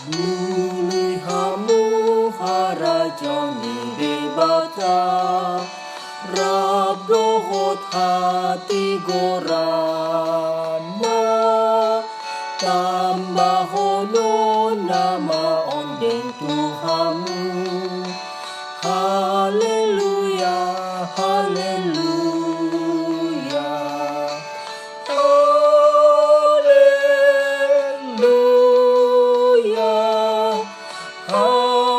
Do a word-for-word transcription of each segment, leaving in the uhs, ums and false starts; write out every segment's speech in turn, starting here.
Lului hamu harajaon ni Debata, rap dohot hatigoranna, tambahonon na ma ondeng tu hamu. Haleluya, haleluya. Haleluya, haleluya,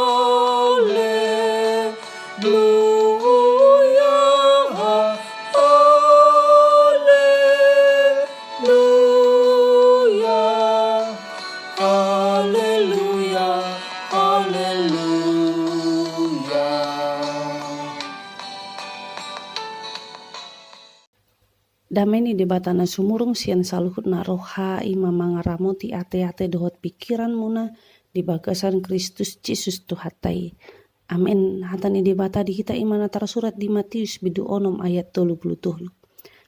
haleluya, haleluya, haleluya. Dame ni Debata na sumurung sian saluhutna roha i ma mangaramoti ateate dohot pingkiranmuna di bagasan Kristus Jesus Tuhanta i. Amen. Hata ni Debata di hita i ma na tarsurat di Matius bindu onom ayat tolu pulu tolu.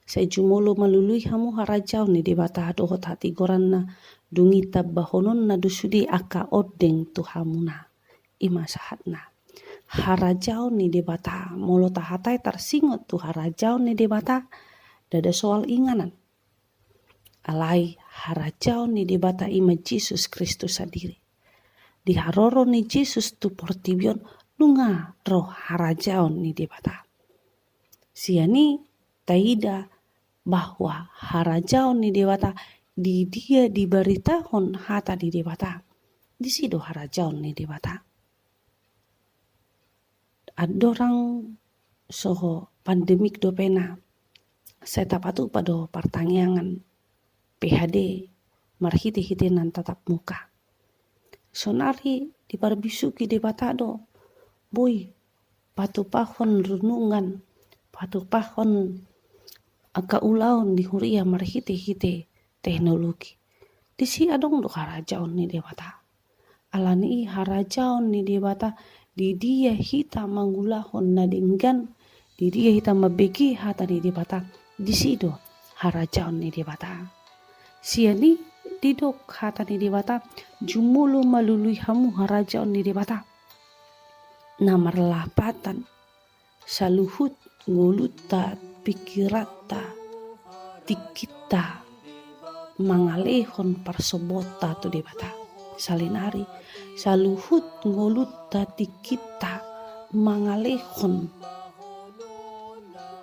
Sai jumolo ma lului hamu harajaon ni Debata dohot hatigoranna, dung i tambahononna do sude angka ondeng tu hamuna. I ma sahatna. Harajaon ni Debata, molo tahatai tarsingot tu harajaon ni Debata, ndada soal inganan. Alai harajaon ni Debata i ma Jesus Kristus sandiri. Di haroro ni Jesus tu portibi on nunga ro harajaon ni Debata. Sian i taida bahwa harajaon ni Debata di dia dibaritahon hata ni Debata, disi do harajaon ni Debata. Andorang so pandemik dope na, sai tapatupa do partangiangan P H D marhitehite na tatap muka. Sonari diparbisuhi Debata do boi patupahon renungan, patupahon angka ulaon di huria marhitehite teknologi. Disi adong do harajaon ni Debata. Alani i harajaon ni Debata di dia hita mangulahon na denggan, di dia hita mambege hata ni Debata, disi do harajaon ni Debata. Sian i didok hata ni Debata, jumolo ma lului hamu harajaon ni Debata. Na marlapatan, saluhut ngolunta, pingkiranta, tingkinta mangalehon parsombonta tu Debata. Salinari, saluhut ngolunta, tingkinta mangalehon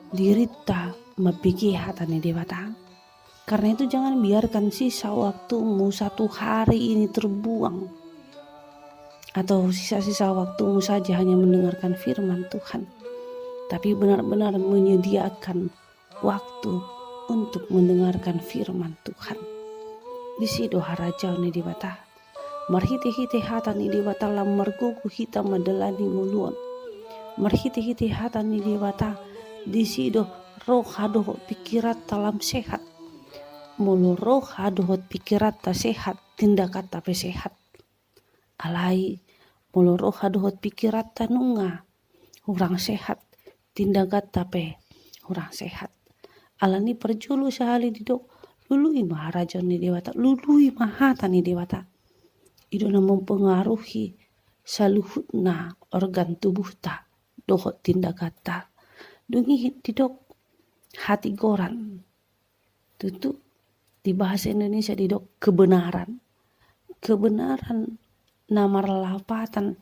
dirinta mambege hata ni Debata. Karena itu, jangan biarkan sisa waktumu satu hari ini terbuang, atau sisa-sisa waktumu saja hanya mendengarkan firman Tuhan, tapi benar-benar menyediakan waktu untuk mendengarkan firman Tuhan. Disi do harajaon ni Debata. Marhitehite hata ni Debata lam margogo hita mandalani ngolu on. Marhitehite hata ni Debata, disi do roha dohot pingkiranta lam sehat. Molo roha dohot pingkiranta sehat, tindakanta pe sehat. Alai molo roha dohot pingkiranta nunga hurang sehat, tindakanta pe hurang sehat. Alani parjolo sahali didok, lului ma harajaon ni Debata, lului ma hata ni Debata. I do na mempengaruhi saluhutna organ tubuhta dohot tindakanta. Dung i didok hatigoran. Tutu di bahasa Indonesia didok kebenaran. Kebenaran na marlapatan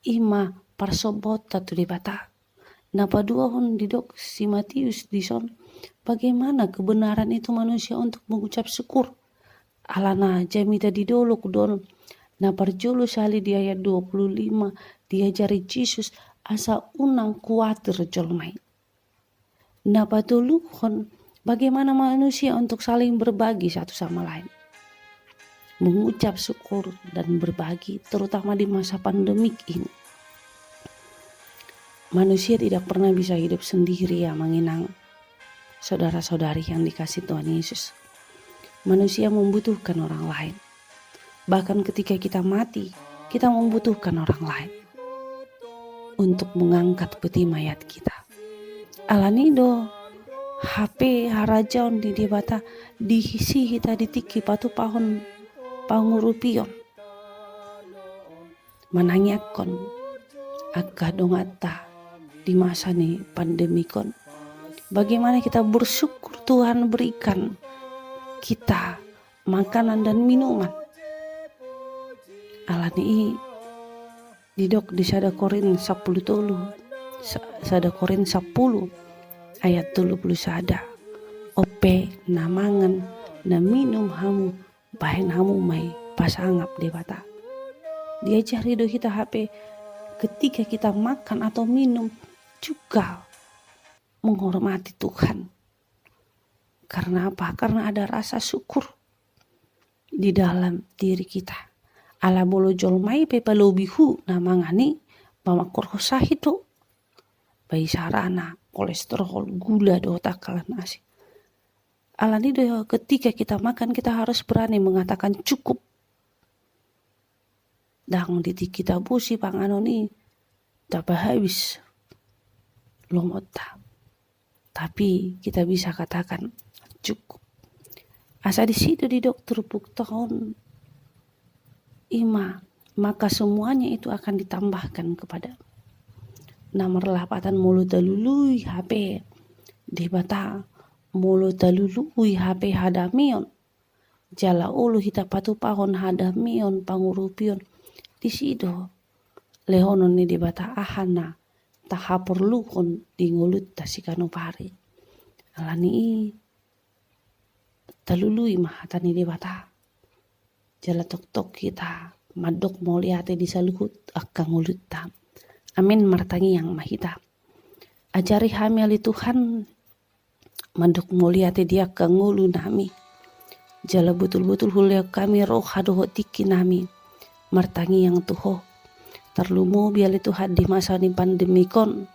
i ma parsombonta tu Debata. Na paduahon didok si Matius dison, bagaimana kebenaran itu manusia untuk mengucap syukur? Alana jamita di dolok do on, na parjolo sahali di ayat dua puluh lima, diajari Jesus asa unang kuatir jolma i. Na patoluhon, bagaimana manusia untuk saling berbagi satu sama lain, mengucap syukur dan berbagi, terutama di masa pandemik ini. Manusia tidak pernah bisa hidup sendiri, ya, Amang Inang, saudara-saudari yang dikasihi Tuhan Yesus. Manusia membutuhkan orang lain. Bahkan ketika kita mati, kita membutuhkan orang lain untuk mengangkat peti mayat kita. Alani do hape harajaon ni Debata disi hita di tingki patupahon pangurupion. manangiangkon angka donganta di masa ni pandemikon. Bagaimana kita bersyukur Tuhan berikan kita makanan dan minuman. Alani i didok di sada Korint sampulu tolu, sa-, sada Korint sampulu ayat tolu pulu sada. On pe na mangan na minum hamu, bahen hamu ma i pasangap Debata. Diajari do hita hape ketika kita makan atau minum juga menghormati Tuhan. Karena apa? Karena ada rasa syukur di dalam diri kita. Ala molo jolma i pe palobi hu na mangan i, mamangkorhon sahit do. Baen sarana, kolesterol, gula dohot angka na asing. Alani do ketika kita makan, kita harus berani mengatakan cukup. Ndang di tingki tabosi panganon i, tamba habis lomonta. Tapi kita bisa katakan cukup. Asa disi do didok turpukta on, ima, maka semuanya itu akan ditambahkan kepada. Na marlapatan molo talului hape Debata, molo talului hape hadameon, jala olo hita patupahon hadameon, pangurupion, disi do lehonon ni Debata aha na tahaporluhon di ngolunta siganup ari. Alani i talului ma hata ni Debata. Jala toktok hita mandok mauliate di saluhut angka ngolunta. Amen, martangiang ma hita. Ajari hami ale Tuhan mandok mauliate di angka ngolunami. Jala botul-botul hulehon hami roha dohot tingkinami martangiang tu Ho. Tarlumobi ale Tuhan di masa ni pandemikon,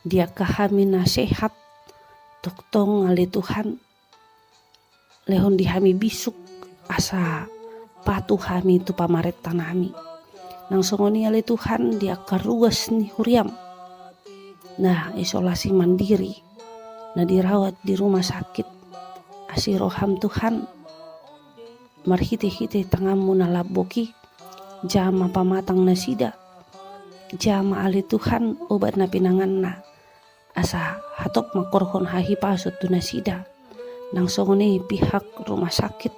di angka hami na sehat, tongtong ale Tuhan, lehon di hami bisuk asa patuh hami tu pamarentanami. Nang songon i ale Tuhan di angka ruas ni huriam na isolasi mandiri, na dirawat di rumah sakit, asi roham Tuhan, marhite-hite tanganmu na lambok i, jama pamatang nasida, jama ale Tuhan obat na pinanganna, asa hatop mangkorhon hahipason tu nasida. Nang songon i pihak rumah sakit,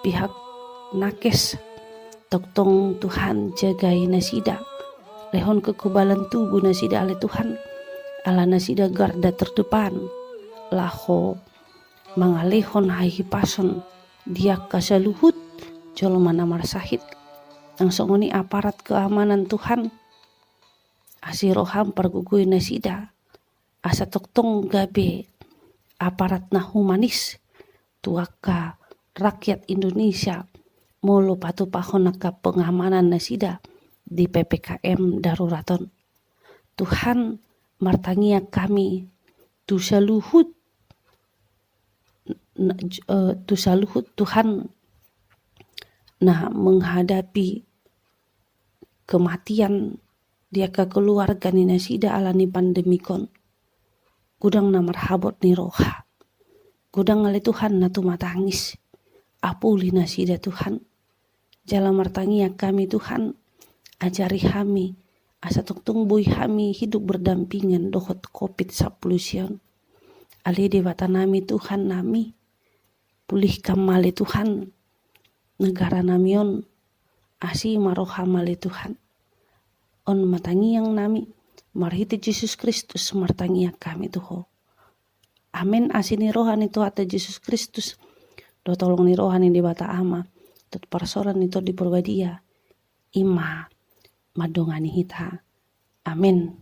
pihak nakes, tongtong Tuhan jagai nasida, lehon kekebalan tubuh nasida ale Tuhan, ala nasida garda terdepan laho mangalehon hahipason di angka saluhut jolma na marsahit. Nang songon i aparat keamanan Tuhan, asi roham pargogoi nasida, asa tongtong gabe aparat na humanis tu angka rakyat Indonesia molo patupahon angka pengamanan nasida di P P K M darurat on. Tuhan, martangiang hami tu saluhut, na, eh, tu saluhut Tuhan na menghadapi kematian di angka keluarga ni nasida ala ni pandemikon. Godang na marhabot ni roha, godang ale Tuhan na tumatangis. Apuli nasida Tuhan. Jala martangiang hami Tuhan, ajari hami asa tongtong boi hami hidup berdampingan dohot covid sampulu sia on. Ale Debatanami Tuhannami, pulihkan ma ale Tuhan negaranami on, asi ma roham ale Tuhan. On ma tangiangnami, marhite Jesus Kristus martangiang hami tu Ho. Amen. Asi ni roha ni Tuhanta Jesus Kristus, dohot holong ni roha ni Debata Ama, dohot parsaoran ni Tondi Porbadia, i ma mandongani hita. Amen.